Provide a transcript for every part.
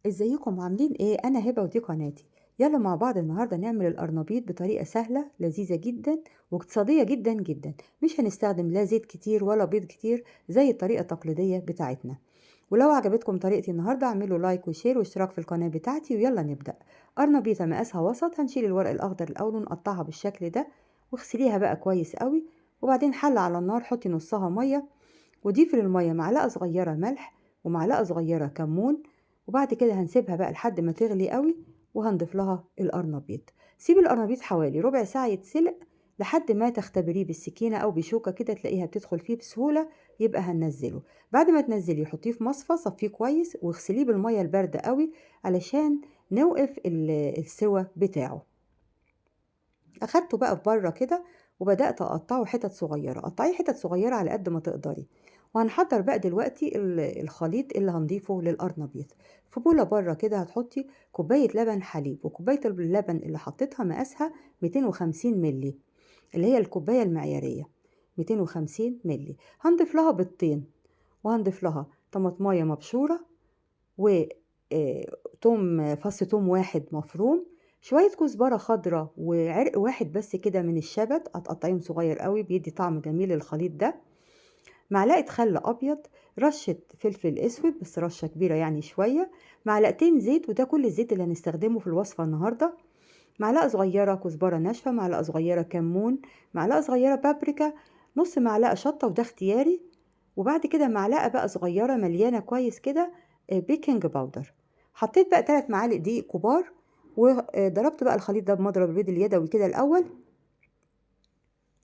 ازيكم عاملين ايه؟ انا هبه ودي قناتي. يلا مع بعض النهارده نعمل القرنبيط بطريقة سهلة لذيذة جدا واقتصادية جدا جدا. مش هنستخدم لا زيت كتير ولا بيض كتير زي الطريقة التقليدية بتاعتنا. ولو عجبتكم طريقتي النهارده اعملوا like و share واشتراك في القناة بتاعتي. ويلا نبدا. قرنبيطه مقاسها وسط، هنشيل الورق الاخضر الاول ونقطعها بالشكل ده، واغسليها بقى كويس قوي. وبعدين حله على النار، حطي نصها مية وضيفي للمية معلقه صغيرة ملح ومعلقة صغيرة كمون. وبعد كده هنسيبها بقى لحد ما تغلي قوي، وهنضيف لها القرنبيط. سيبي القرنبيط حوالي ربع ساعة يتسلق لحد ما تختبريه بالسكينة أو بشوكة كده، تلاقيها بتدخل فيه بسهولة، يبقى هننزله. بعد ما تنزليه حطيه في مصفى، صفيه كويس واغسليه بالمية الباردة قوي علشان نوقف السوى بتاعه. أخدته بقى في بره كده وبدأت أقطعه حتت صغيرة. قطعية حتت صغيرة على قد ما تقدري. وهنحضر بقى دلوقتي الخليط اللي هنضيفه للقرنبيط. في بولة بره كده هتحطي كوباية لبن حليب، وكوباية اللبن اللي حطيتها مقاسها 250 ملي اللي هي الكوباية المعيارية 250 ملي. هنضيف لها بيضتين، وهنضيف لها طماطماية مبشورة، و فص توم واحد مفروم، شوية كزبرة خضرة، وعرق واحد بس كده من الشبت هتقطعيهم صغير قوي بيدي طعم جميل للخليط ده، معلقة خل أبيض، رشة فلفل أسود بس رشة كبيرة يعني شوية، معلقتين زيت وده كل الزيت اللي هنستخدمه في الوصفة النهاردة، معلقة صغيرة كزبرة ناشفة، معلقة صغيرة كمون، معلقة صغيرة بابريكا، نص معلقة شطة وده اختياري، وبعد كده معلقة بقى صغيرة مليانة كويس كده baking powder. حطيت بقى 3 معالق دقيق كبار، وضربت بقى الخليط ده بمضرب البيض اليدوي كده الأول،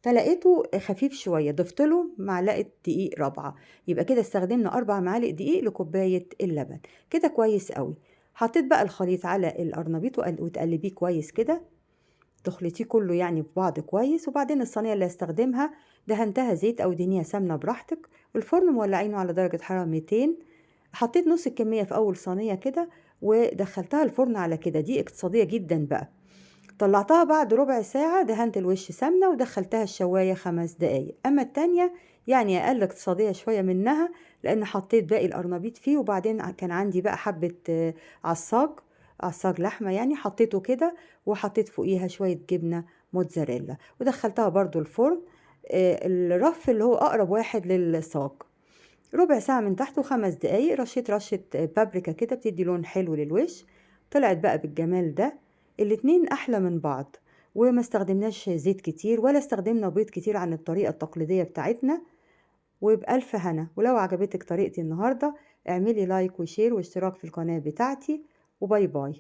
فلقيته خفيف شوية ضفت له معلقة دقيق رابعة. يبقى كده استخدمنا 4 معالق دقيق لكوباية اللبن كده كويس قوي. حطيت بقى الخليط على القرنبيط وتقلبيه كويس كده، تخلطيه كله يعني في بعض كويس. وبعدين الصينية اللي هستخدمها دهنتها زيت أو دهنيها سمنة براحتك. الفرن مولعينه على درجة حرارة 200. حطيت نص الكمية في أول صينية كده ودخلتها الفرن على كده، دي اقتصادية جدا بقى. طلعتها بعد ربع ساعة، دهنت الوش سمنة ودخلتها الشواية 5 دقايق. أما التانية يعني أقل اقتصادية شوية منها لأن حطيت باقي القرنبيط فيه، وبعدين كان عندي بقى حبة عصاج لحمة يعني حطيته كده، وحطيت فوقيها شوية جبنة موتزاريلا ودخلتها برضو الفرن. الرف اللي هو أقرب واحد للصاج، ربع ساعة من تحت و5 دقايق. رشيت رشة بابريكا كده بتدي لون حلو للوش. طلعت بقى بالجمال ده، الاتنين أحلى من بعض، وما استخدمناش زيت كتير ولا استخدمنا بيض كتير عن الطريقة التقليدية بتاعتنا. وبألف هنا. ولو عجبتك طريقتي النهاردة اعملي like و share واشتراك في القناة بتاعتي، و bye bye.